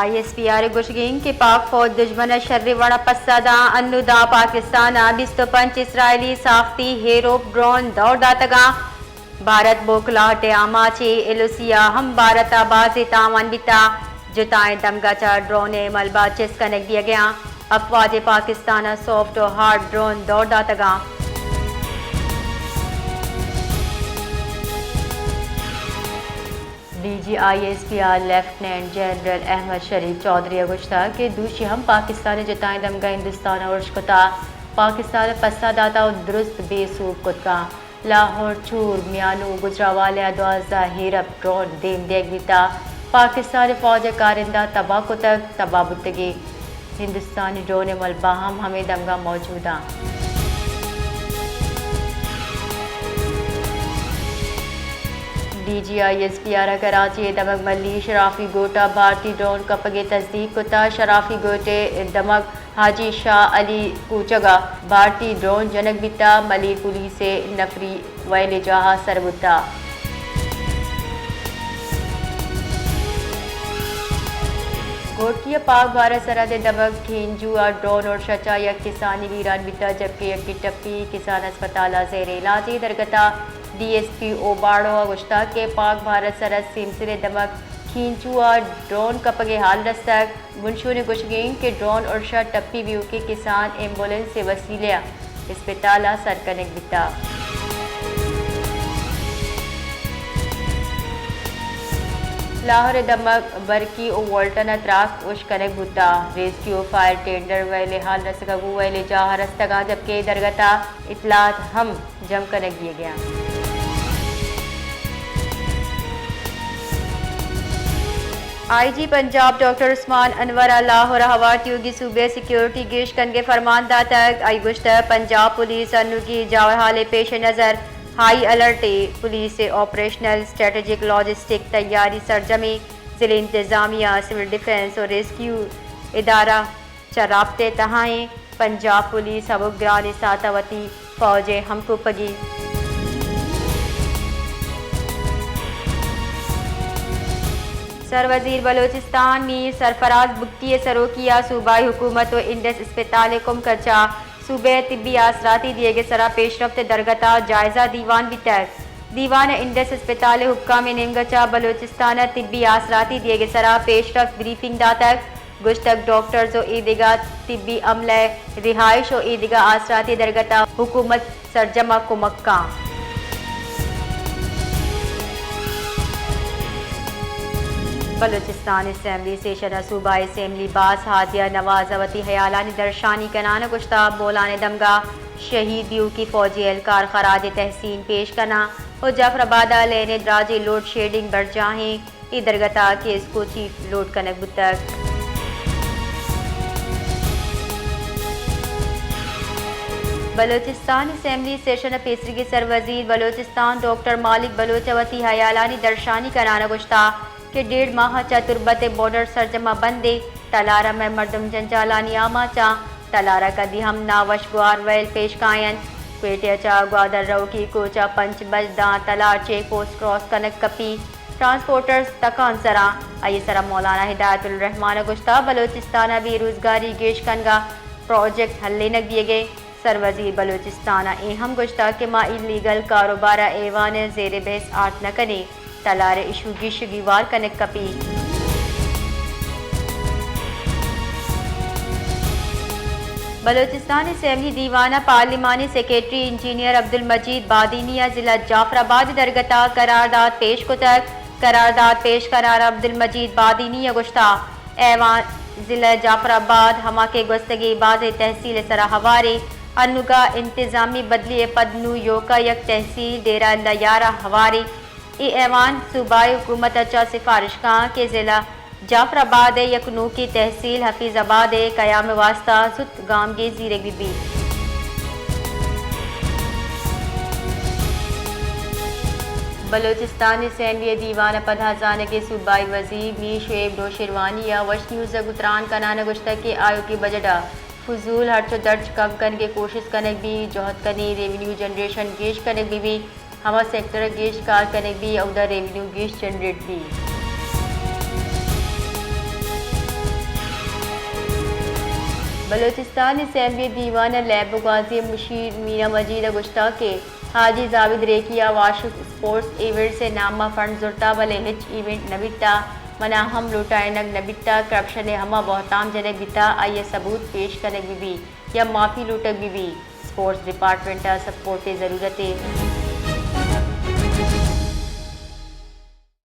I S P are ءِ گوشگ اِنت کہ پاک فوج دژمن ءِ شریں وڑ ءَ پسہ داں، انوں داں پاکستان ءَ بیست ءُ پنچ اسرائیلی ساختی ہیروپ ڈرون دور داتگاں۔ بھارت بوکلاہٹ ءِ آماچ اِنت، ایل او سی ءَ ہم بھارت ءَ بازیں تاوان بیتگ، جتائیں دمگ ءَ چہ ڈرون ءِ ملبہ چست کنگ دیگ ءَ اِنت، افواج پاکستان ءَ سافٹ ءُ ہارڈ ڈرون دور داتگاں۔ D G I S P R lieutenant general Ahmed Sharif Chaudhry ءَ گوشتگ کہ دوشی ہم پاکستان ءِ جتائیں دمگاں ہندوستان ءَ ارش کتگ، پاکستان ءَ پسہ داتگ ءُ درست بے سوب کتگ اَنت۔ لاہور، چور، میانو، گوجرانوالہ ءَ دوازدہ ہیروپ ڈرون دیم دیگ بیتگ، پاکستان ءِ فوج ءِ کارندہ تباہ کتگ، تباہ بوتگیں ہندوستانی ڈرون ءِ ملبہ ہم ہمے دمگاں موجود اَنت۔ D G I S P R ءَ کراچی ءِ دمگ ملی شرافی گوٹ ءَ بھارتی ڈرون کپگ ءِ تصدیق کتگ۔ شرافی گوٹ ءِ دمگ حاجی شاہ علی کوچگ ءَ بھارتی ڈرون جنگ بیتگ، ملیر پولیس ءِ نفری وئیل ءِ جاہ ءَ سر بوتگ۔ گھوٹکی ءَ پاک بھارت سرحد ءِ دمگ کھینجو ءَ ڈرون ارش ءَ چہ یک کسانے بیران بیتگ، جبکہ یکے ٹپی، کسان اسپتال ءَ زیر علاج اِنت۔ درگت ءَ ڈی ایس پی اوباڑو ءَ گوشتگ کہ پاک بھارت سرحد سیمسر ءِ دمگ کھینجو ءَ ڈرون کپگ ءِ ہال رستگ۔ بنشون ءِ گوشگ اِنت کہ ڈرون ارش ءَ ٹپی بیوکیں کسان ایمبولینس ءِ وسیلہ ءَ اسپتال ءَ سر کنگ بیتگ۔ لاہور ءِ دمگ برکی ءُ والٹن ءَ تراک اش کنگ بوتگ۔ ریسکیو ءُ فائر ٹینڈر وئیل ءِ ہال رسگ ءَ گوں وئیل ءِ جاہ ءَ رستگ اَنت، جبکہ درگت ءَ اطلاعات ہم جم کنگ دیگ ءَ اَنت۔ آئی جی پنجاب ڈاکٹر عثمان انور ءَ لاہور ءَ ہوار تیوگی صوبہ ءِ سیکورٹی گیش کنگ ءِ فرمان داتگ۔ آئی ءَ گوشتگ، پنجاب پولیس انوگی جاورحال ءِ پیش نظر ہائی الرٹ اِنت، پولیس ءِ آپریشنل اسٹریٹجک لاجسٹک تیاری سرجمیں، ضلعی انتظامیہ، سول ڈیفنس ءُ ریسکیو ادارہ چہ رابطہ ءِ تہا اِنت۔ پنجاب پولیس ہمک گرانیں ساعت ءَ وتی فوج ءِ ہمکوپگی۔ سروزیر بلوچستان میر سرفراز بگٹی ءِ سروکی ءَ صوبائی حکومت ءُ انڈس اسپتال ءِ کمک ءَ چہ صوبہ ءَ طبی آسراتی دیگ ءِ سرا پیشرفت ءِ درگت ءَ جائزہ دیوان بیتگ۔ دیوان ءَ انڈس اسپتال ءِ حکام ءِ نیمگ ءَ چہ بلوچستان ءَ طبی آسراتی دیگ ءِ سرا پیشرفت بریفنگ داتگ۔ گوشتگ، ڈاکٹرز ءُ اے دگہ طبی عملہ ءِ رہائش ءُ اے دگہ آسراتی درگت ءَ حکومت سرجم ءَ کمک کنت۔ بلوچستان اسمبلی سیشن ءَ صوبائی اسمبلی باس ہادیہ نواز ءَ وتی ہیالانی درشانی کنان ءَ گوشتگ، بولان ءِ دمگ ءَ شہید بیوکی فوجی اہلکار خراج تحسین پیش کناں ءُ جعفر آباد ءَ لین ءِ دراجیں لوڈ شیڈنگ برجاہیں، اے درگت ءَ کیسکو چیف لوڈ کنگ بوتگ۔ بلوچستان اسمبلی سیشن ءِ پیسریگیں سروزیر بلوچستان ڈاکٹر مالک بلوچ ءَ وتی ہیالانی درشانی کنان ءَ گوشتگ کہ ڈیڑھ ماہ ءَ چہ تربت ءِ بارڈر سرجم ءَ بند اِنت، تلار ءَ مئے مردم جنجالانی آماچ اَنت، تلار ءَ کدی ہم ناوشگوار ویل پیش کاینت۔ کوئٹہ ءَ چہ گوادر روکی کوچ ءَ پنچ بج داں تلار چیک پوسٹ کراس کنگ کپی۔ ٹرانسپورٹرز تکان سر اَنت۔ آئی ءِ سرا مولانا ہدایت الرحمان ءَ گوشتگ، بلوچستان ءَ بے روزگاری گیش کنگ ءَ پروجیکٹ ہلینگ دیگ ءَ اِنت۔ سروزیر بلوچستان ءَ اے ہم گوشتگ کہ ما ایلیگل کاروبار ءَ ایوان ءِ زیر بحث آرت نہ کنیں، تلار ءِ ایشو گیش گیوار کنگ کپی۔ بلوچستان اسمبلی دیوان ءَ پارلیمانی سیکرٹری انجینئر عبدالمجید بادینی ءَ ضلع جعفر آباد ءِ درگت ءَ قرارداد پیش کتگ۔ قرارداد پیش کنان ءَ عبدالمجید بادینی ءَ گوشتگ، ایوان ضلع جعفر آباد ہما کہ گوستگیں بازیں تحصیل ءِ سرا ہواریں، انوگا انتظامی بدلی ءَ پد نوں ایوکا یک تحصیل ڈیرہ اللہ یار ءَ ہواریں۔ اے ایوان صوبائی حکومت ءَ چہ سفارش کنت کہ ضلع جعفر آباد ءِ یک نوکیں تحصیل حفیظ آباد ءِ قیام ءِ واستہ زوت گامگیج زیرگ بہ بیت۔ بلوچستان اسمبلی ءِ دیوان ءَ پدا زانگ ءِ صوبائی وزیر میر شعیب نوشیروانی ءَ وش نیوز ءَ گوں تران کنان ءَ گوشتگ کہ آیوکیں بجٹ ءَ فضول ہرچ ءُ درچ کم کنگ ءِ کوشست کنگ بیت، جہد کنیں ریونیو جنریشن گیش کنگ بہ بیت، ہما سیکٹر ءَ گیش کار کنگ بیت، اودا ریونیو گیش جنریٹ بیت۔ بلوچستان اسمبلی ءِ دیوان ءِ لیب ءِ گوازی ءَ مشیر مینا مجید ءَ گوشتگ کہ حاجی زاہد ریکی ءَ واشک اسپورٹس ایونٹس ءِ نام ءَ فنڈ زرتگ، بلے ہچ ایونٹ نہ بیتگ، من ءَ ہم لوٹائینگ نہ بیتگ، کرپشن ءِ ہما بہتام جنگ بیتگ، آئی ءِ ثبوت پیش کنگ بہ بیت یا معافی لوٹگ بہ بیت، اسپورٹس ڈیپارٹمنٹ ءَ سپورٹ ءِ ضرورت اِنت۔